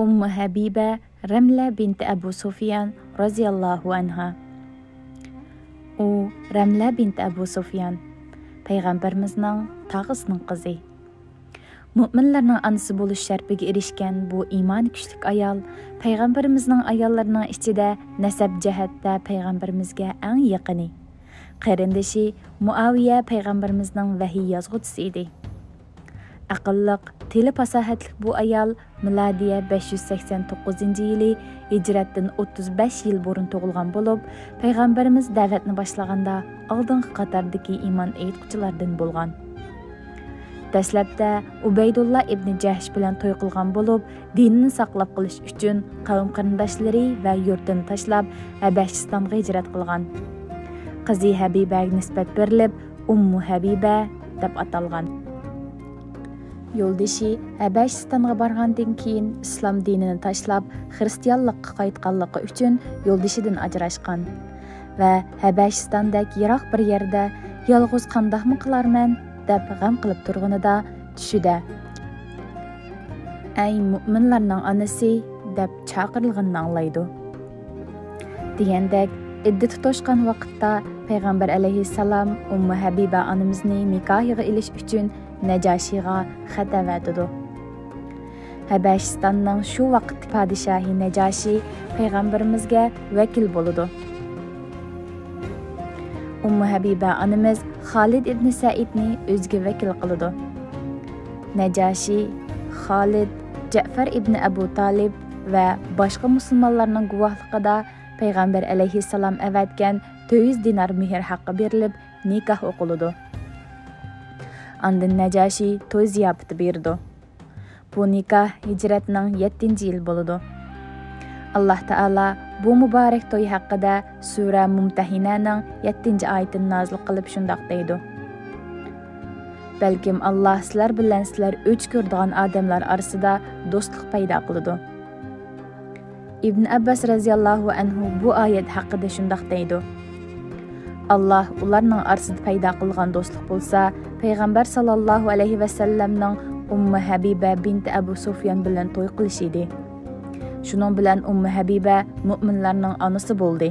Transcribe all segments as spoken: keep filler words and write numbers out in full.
ئۇممۇ ھەبىبە رەملە بىنتى ئەبۇ سۇفيان رازىياللاھۇ ئەنھا. ئۇ رەملە بىنتى ئەبۇ سۇفيان، پەيغەمبىرىمىزنىڭ تاغىسىنىڭ قىزى. مۆمىنلەرنىڭ ئانىسى بولۇش شەرىپىگە ئېرىشكەن بۇ ئىمانى كۈچلۈك ئايال پەيغەمبىرىمىزنىڭ ئاياللىرىنىڭ ئىچىدە نەسەب جەھەتتە پەيغەمبىرىمىزگە ئەڭ يېقىنى، قېرىندىشى مۇئاۋىيە پەيغەمبىرىمىزنىڭ ۋەھىي يازغۇچىسى ئىدى. ئەقىللىق، تىلى پاساھەتلىك بۇ ئايال مىلادىيە بەش يۈز سەكسەن توققۇزىنچى يىلى ھىجرەتتىن ئوتتۇز بەش يىل بۇرۇن تۇغۇلغان بولۇپ، پەيغەمبىرىمىز دەۋەتنى باشلىغاندا ئالدىنقى قاتاردىكى ئىمان ئېيتقۇچىلاردىن بولغان. دەسلەپتە ئۇبەيدۇللا ئىبنى جەھش بىلەن توي قىلغان بولۇپ، دىنىنى ساقلاپ قېلىش ئۈچۈن قەۋم قېرىنداشلىرى ۋە يۇرتىنى تاشلاپ، ھەبەشىستانغا ھىجرەت قىلغان. قىزى ھەبىبەگە نىسبەت بېرىلىپ، ئۇممۇ ھەبىبە دەپ ئاتالغان. يولدىشى ھەبەشىستانغا بارغاندىن كېيىن ئىسلام دىنىنى تاشلاپ، خىرىستىيانلىققا قايتقانلىقى ئۈچۈن يولدىشىدىن ئاجراشقان ۋە ھەبەشىستاندەك يىراق بىر يەردە يالغۇز قانداقمۇ قىلارمەن دەپ غەم قىلىپ تۇرغىنىدا، چۈشىدە «ئەي مۆمىنلەرنىڭ ئانىسى» دەپ چاقىرىلغىنىنى ئاڭلايدۇ. دېگەندەك، ئىددىتى توشقان ۋاقىتتا پەيغەمبەر ئەلەيھىسسالام ئۇممۇ ھەبىبە ئانىمىزنى نىكاھىغا ئېلىش ئۈچۈن نەجاشىغا خەت ئەۋەتىدۇ. ھەبەشىستاننىڭ شۇ ۋاقىتتىكى پادىشاھى نەجاشى پەيغەمبىرىمىزگە ۋەكىل بولىدۇ. ئۇممۇ ھەبىبە ئانىمىز خالىد ئىبنى سەئىدنى ئۆزىگە ۋەكىل قىلىدۇ. نەجاشى، خالىد، جەئفەر ئىبنى ئەبۇ تالىب ۋە باشقا مۇسۇلمانلارنىڭ گۇۋاھلىقىدا پەيغەمبەر ئەلەيھىسسالام ئەۋەتكەن تۆت يۈز دىنار مېھىر ھەققى بېرىلىپ، نىكاھ ئوقۇلىدۇ. ئاندىن نەجاشى توي زىياپىتى بېرىدۇ. بۇ نىكاھ ھىجرەتنىڭ يەتتىنچى يىلى بولىدۇ. ئاللاھ تائالا بۇ مۇبارەك توي ھەققىدە سۈرە مۇمتەھىنەنىڭ يەتتىنچى ئايىتىنى نازىل قىلىپ شۇنداق دەيدۇ: «بەلكىم ئاللاھ سىلەر بىلەن سىلەر ئۆچ كۆرىدىغان ئادەملەر ئارىسىدا دوستلۇق پەيدا قىلىدۇ.» ئىبن ئابباس رەزىياللاھۇ ئەنھۇ بۇ ئايەت ھەققىدە شۇنداق دەيدۇ: «ئاللاھ ئۇلارنىڭ ئارىسىدا پەيدا قىلغان دوستلۇق بولسا، پەيغەمبەر ساللاللاھۇ ئەلەيھى ۋەسەللەمنىڭ ئۇممۇ ھەبىبە بىنتى ئەبۇ سۇفيان بىلەن توي قىلىشى ئىدى. شۇنىڭ بىلەن ئۇممۇ ھەبىبە مۆمىنلەرنىڭ ئانىسى بولدى.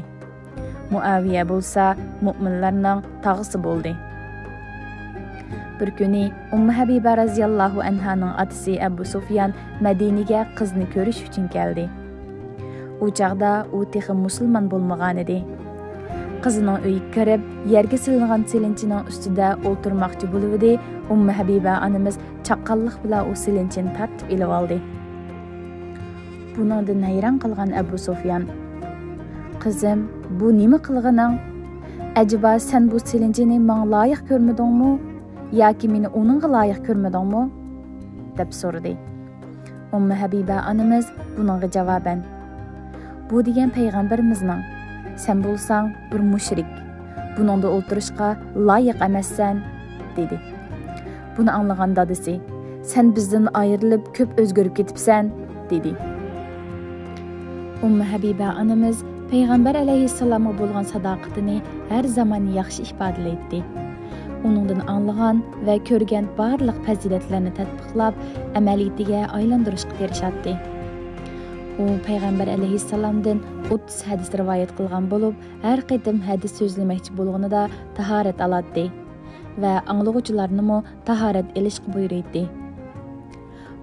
مۇئاۋىيە بولسا مۆمىنلەرنىڭ تاغىسى بولدى.» بىر كۈنى ئۇممۇ ھەبىبە رەزىياللاھۇ ئەنھانىڭ ئاتىسى ئەبۇ سۇفيان مەدىنىگە قىزنى كۆرۈش ئۈچۈن كەلدى. ئۇ چاغدا ئۇ تېخى مۇسۇلمان بولمىغانىدى. قىزىنىڭ ئۆيىگە كىرىپ، يەرگە سېلىنغان سېلىنچىنىڭ ئۈستىدە ئولتۇرماقچى بولۇۋىدى، ئۇممۇ ھەبىبە ئانىمىز چاققانلىق بىلەن ئۇ سېلىنچىنى تارتىپ ئېلىۋالدى. بۇنىڭدىن ھەيران قالغان ئەبۇ سۇفيان: «قىزىم، بۇ نېمە قىلغىنىڭ؟ ئەجەبا سەن بۇ سېلىنچىنى ماڭا لايىق كۆرمىدىڭمۇ ياكى مېنى ئۇنىڭغا لايىق كۆرمىدىڭمۇ؟» دەپ سورىدى. ئۇممۇ ھەبىبە ئانىمىز بۇنىڭغا جاۋابەن: «بۇ دېگەن پەيغەمبىرىمىزنىڭ، سەن بولساڭ بىر مۇشرىك، بۇنىڭدا ئولتۇرۇشقا لايىق ئەمەسسەن» دېدى. بۇنى ئاڭلىغان دادىسى: «سەن بىزدىن ئايرىلىپ كۆپ ئۆزگىرىپ كېتىپسەن» دېدى. ئۇممۇ ھەبىبە ئانىمىز پەيغەمبەر ئەلەيھىسسالامغا بولغان ساداقىتىنى ھەر زامان ياخشى ئىپادىلەيتتى. ئۇنىڭدىن ئاڭلىغان ۋە كۆرگەن بارلىق پەزىلەتلەرنى تەتبىقلاپ، ئەمەلىيىتىگە ئايلاندۇرۇشقا تىرىشاتتى. ئۇ پەيغەمبەر ئەلەيھىسسالامدىن ئوتتۇز ھەدىس رىۋايەت قىلغان بولۇپ، ھەر قېتىم ھەدىس سۆزلىمەكچى بولغىنىدا تاھارەت ئالاتتى ۋە ئاڭلىغۇچىلارنىمۇ تاھارەت ئېلىشقا بۇيرۇيتتى.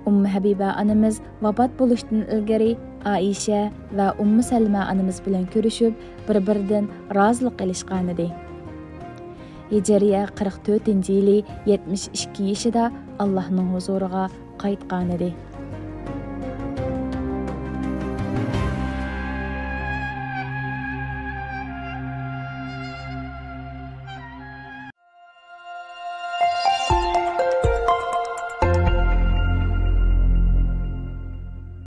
ئۇممۇ ھەبىبە ئانىمىز ۋاپات بولۇشتىن ئىلگىرى ئائىشە ۋە ئۇممۇ سەلمە ئانىمىز بىلەن كۆرۈشۈپ، بىر-بىرىدىن رازىلىق ئېلىشقانىدى. ھىجرىيە قىرىق تۆتىنچى يىلى يەتمىش ئىككى يېشىدا ئاللاھنىڭ ھۇزۇرىغا قايتقانىدى.